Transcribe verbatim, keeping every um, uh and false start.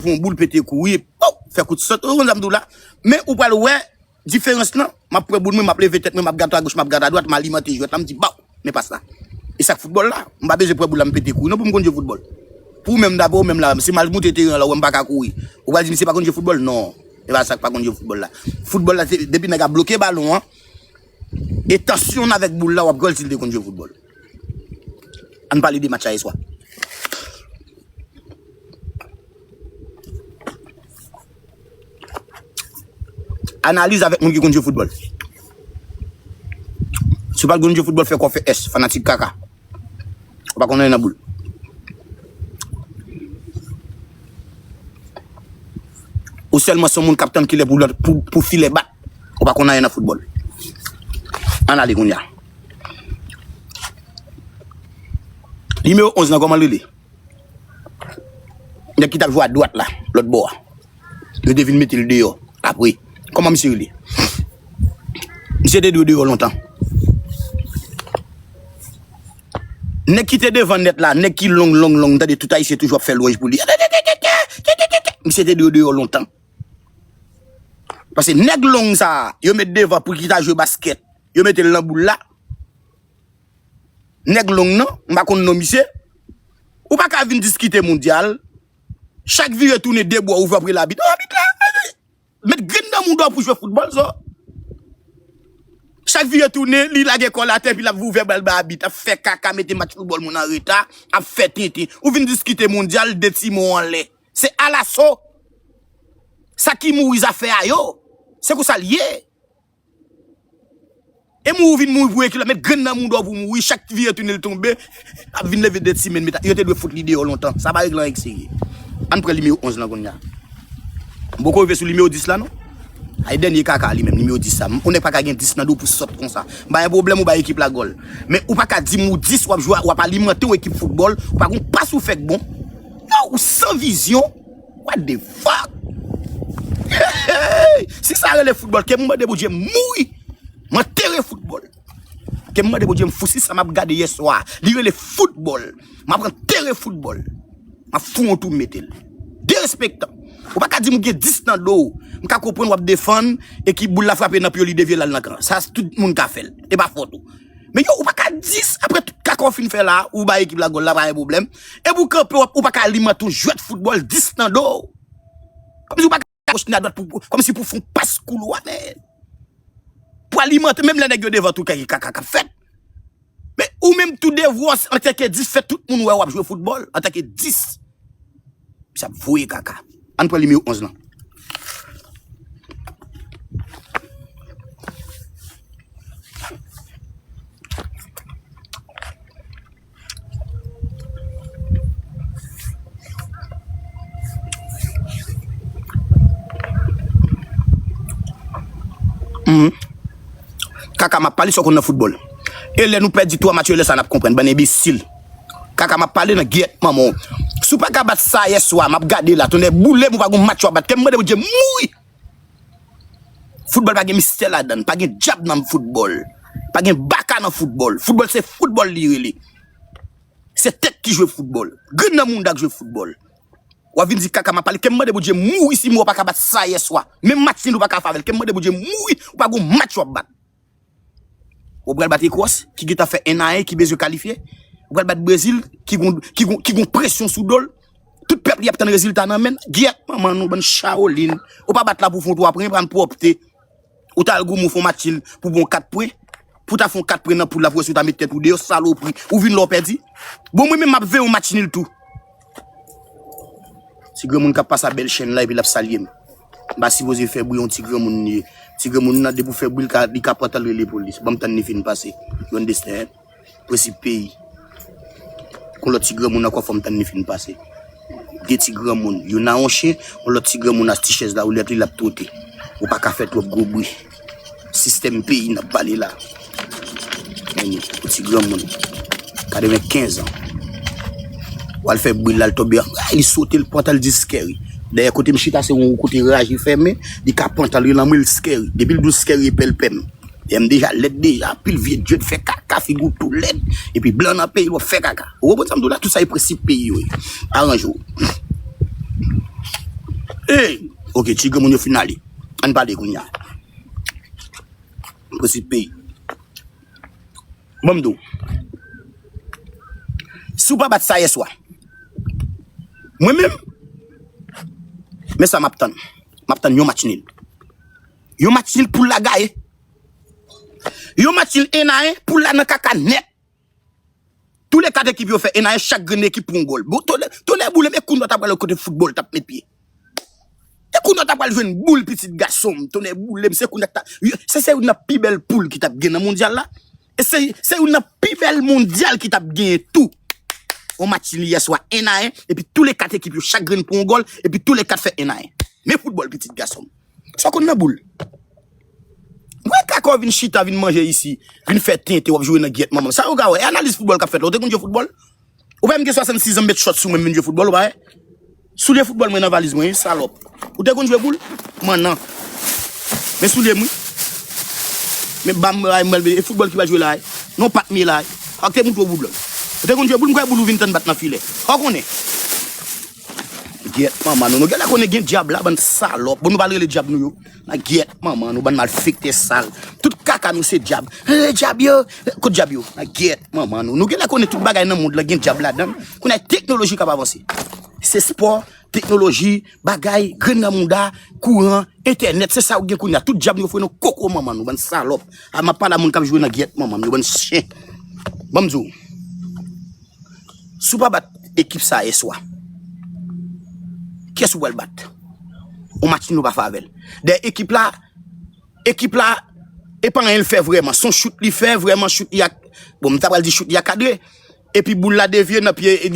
pran yon boul, pete kouri, pòw, fè kout sòt. Ou konn sa m di w la? Men ou pral wè diferans lan. M ap pran boul mwen, m ap leve tèt mwen, m ap gade agoch, m ap gade adwat, m alimante jwèt la, m di, baw, men pas la. E sa k foutbòl la? M pa bezwen pran boul la, m pete kouri. Non, pou m konn jwe foutbòl. Pou ou menm, daprè ou menm la, si m al moute teren an la, ou wè m pa ka kouri. Ou pral di, misye pa konn jwe foutbòl? Non. E pa sa k pa konn jwe foutbòl la. Foutbòl la, se depi nèg a bloke balon an, e tansyon avèk boul la, w ap gòl si l te konn jwe foutbòl. Ann pale de match la yèswa. Analiz avèk moun ki konn jwe foutbòl. Si w pa t konn jwe foutbòl, fè kò fè S, fanatik kaka. Ou pa konn anyen nan boul. Ou sèlman se yon moun k ap tann kilè pou, pou, pou filè bat. Ou pa konn anyen nan foutbòl. Ann ale kounye a. Nimewo onz lan, kòman l rele? Nèg ki t ap jwe adwat la, lòt bò a. Yo te vin mete l deyò. Apre, kòman misye rele? Misye te dwe deyò lontan. Nèg ki te devan nèt la, nèg ki long, long, long, tande tout Ayisyen toujou ap fè lwanj pou li. Misye te dwe deyò lontan. Paske nèg long sa a, yo met devan pou ki ta jwe baskèt, yo mete l nan boul la. Nèg long nan, m pa konn non misye. Ou pa ka vin diskite mondyal. Chak vire tounen, de bra ouvè, ap rele abit. Oh, abit la! Met grenn nan mouda w pou jwe foutbòl, so. Chak vire tounen, li lage kò l atè, epi l ap ouvè bal ba abit, ap fè kaka, mete match foutbòl moun an reta, ap fè tenten. Ou vin diskite mondyal, de ti mo anlè. Se alaso. Sa ki mouri zafè a yo. Se konsa l ye. E mouri vin mouri pou ekip la, met grenn nan mouda w pou mouri, chak vire tounen l tonbe, ap vin leve de ti men, met, yo te dwe fout li deyò lontan. Sa pa regle anyen k serye. Ann pran nimewo onz lan kounye a. M poko rive sou nimewo dis la, non. Ay, dènye kaka li menm, nimewo dis la. Yon nèg pa ka gen dis nan do w pou sòt konsa. M pa gen pwoblèm ou bay ekip la gòl. Men ou pa ka di m ou dis w ap jwe, w ap alimante yon ekip foutbòl, ou pa gon pas ou fè k bon. Non, ou san vizyon. What the fuck? Si sa rele foutbòl, ke m mande Bondye m mouri. M antere foutbòl. Ke m mande Bondye m fou si sa m ap gade yèswa, li rele foutbòl. M ap antere foutbòl. M ap fou yon tou m mete l. Derespektan. Ou pa ka di m ou gen dis nan do w. M ka konprann w ap defann e ki boul la frape nan pye w, li devye l al nan kan. Sa, tout moun ka fè l. E pa fòt ou. Men yo, ou pa ka dis, apre tout kaka w fin fè la, ou bay ekip la gòl la, pa gen pwoblèm. Epi w kanpe, w ap, ou pa ka alimante yon jwèt foutbòl dis nan do w. Kòmsi ou pa ka goch ni adwat pou, pou, kòmsi pou fè yon pas koulwa, men. Pou alimante, menm lè nèg yo devan tou, kèk kaka k ap fèt. Men ou menm tou devwa w, antanke dis, fè tout moun wè w ap jwe foutbòl, antanke dis. Misye ap voye kaka. Ann pran nimewo onz lan. Mhm. Kaka, m ap pale sa w konn nan foutbòl. E lè nou pèdi twa match yo, lè sa n ap konprann, bann enbesil. Kaka, m ap pale nan gyèt manman w. Si w pa ka bat sa yèswa, m ap gade la, tonnè boule m, ou pa gon match w ap bat. Ke m mande Bondye mouri! Foutbòl pa gen mistè ladan l, pa gen dyab nan foutbòl. Pa gen baka nan foutbòl. Foutbòl se foutbòl li rele. Se tèt ki jwe foutbòl. Grenn nan mouda k jwe foutbòl. W ap vin di kaka m ap pale. Ke m mande Bondye mouri si m wè w pa ka bat sa yèswa. Menm match nil ou pa ka fè avè l. Ke m mande Bondye mouri, ou pa gon match w ap bat. Ou pral bat Ekwòs, ki gentan fè en a en, ki bezwen kalifye. Ou pral bat Brezil, ki gon, ki gon, ki gon presyon sou do l. Tout pèp li ap tann rezilta nan men l. Gyèt manman nou, bann chawolin. Ou pa bat la pou fè yon twa pwen, pran pwòpte. Ou t al goumen w fè yon match nil pou bon kat pwen. Pou w ta fè yon kat pwen nan poul la, pou wè si w ta met tèt ou deyò, salopri. Ou vin la w pèdi. Bon, mwen menm m ap veye yon match nil tou. Ti granmoun k ap pase a bèl chèn la epi l ap salye m. M pa sipoze fè bri yon ti granmoun li ye. Ti granmoun nan depi w fè bri l ka, li ka pran tan l rele polis. Ban m tann li fin pase. You understand? Prensip peyi. Kon lòt ti granmoun ankò fò m tann li fin pase. De ti granmoun. Youn a yon chen, yon lòt ti granmoun a ti chèz la, ou lèt li l ap twote. Ou pa ka fè twòp gwo bri. Sistèm peyi n ap pale la. Men, yon ti granmoun. Katrevenkenz an. W al fè bri l, l al tonbe an. Ay, li sote, l pran tan, l di scary. Dèyè kote m chita, se yon kote raje fèmen. Li ka pran tan, li lanmwe l scary. Depi l di w scary, e pèl pèm. Dèyè m deja lèd deja, anpil vye djèd fè kaka, figi w tou lèd. Epi blan nan peyi l, w ap fè kaka. Ou konprann sa m di w la? Tout sa e prensip peyi yo ye. Aranje w. Ey, ok, ti granmoun yo fin ale. Ann pale kounye a. Prensip peyi. Ban m di w. Si w pa bat sa yèswa, mwen menm, men sa m ap tann. M ap tann yon match nil. Yon match nil poul la gaye. Yon match nil en a en, poul la nan kaka nèt. Tou le kat ekip yo fè en a en, chak grenn ekip pran yon gòl. Bon, tonnè, tonnè boule m, e kounye a w t ap pral kote foutbòl t ap met pye. E kounye a w t ap pral jwenn boul pitit gason m, tonnè boule m, se kounye a k t ap, se, se youn nan pi bèl poul ki t ap gen nan mondyal la. E se, se youn nan pi bèl mondyal ki t ap genyen tou. Yon match nil yèswa en a en, epi tou le kat ekip yo chak grenn pran yon gòl, epi tou le kat fè en a en. Men foutbòl pitit gason m. Sa w konn nan boul. Mwen kaka w vin chita, vin manje isi, vin fè tenten, w ap jwe nan gyèt manman. Sa yo ka wè, e analiz foutbòl k ap fèt la. Ou te konn jwe foutbòl? Ou pa menm gen swasannsis an, m met chòt sou mwen, m vin jwe foutbòl, ou pa wè? Soulye foutbòl mwen nan valiz mwen, wi, salòp. Ou te konn jwe boul? Mannan. Men soulye m, wi. Men bam, ay, mwen, e foutbòl ki pral jwe la, wi. Non, pa t mye la, wi. Ak te moute w boul. Ou te konn jwe boul, m kwè boul ou vin tann bat nan filè. Ou konnen. Gyèt manman nou. Nou genlè konnen gen dyab la, bann salòp. Bon, nou pral rele dyab nou yo. Nan gyèt manman nou, bann malfektè sal. Tout kaka nou se dyab. Eh, dyab yo. Kot dyab yo? Nan gyèt manman nou. Nou genlè konnen tout bagay nan mond lan gen dyab ladan l. Kounye a teknoloji k ap avanse. Se spò, teknoloji, bagay, grenn nan mouda, kouran, entènèt. Se sa ou gen kounye a. Tout dyab nou yo foure nan koko manman nou, bann salòp. A, m ap pale a moun k ap jwe nan gyèt manman nou, bann chen. Ban m di w. Si w pa bat ekip sa yèswa, kiyès ou pral bat? Yon match nil ou pa fè avè l. Dayè ekip la, ekip la, e pa anyen l fè vrèman. Se yon chout li fè, vrèman chout li a, bon, m ta pral di chout li a kadre. Epi boul la devye nan pye nimewo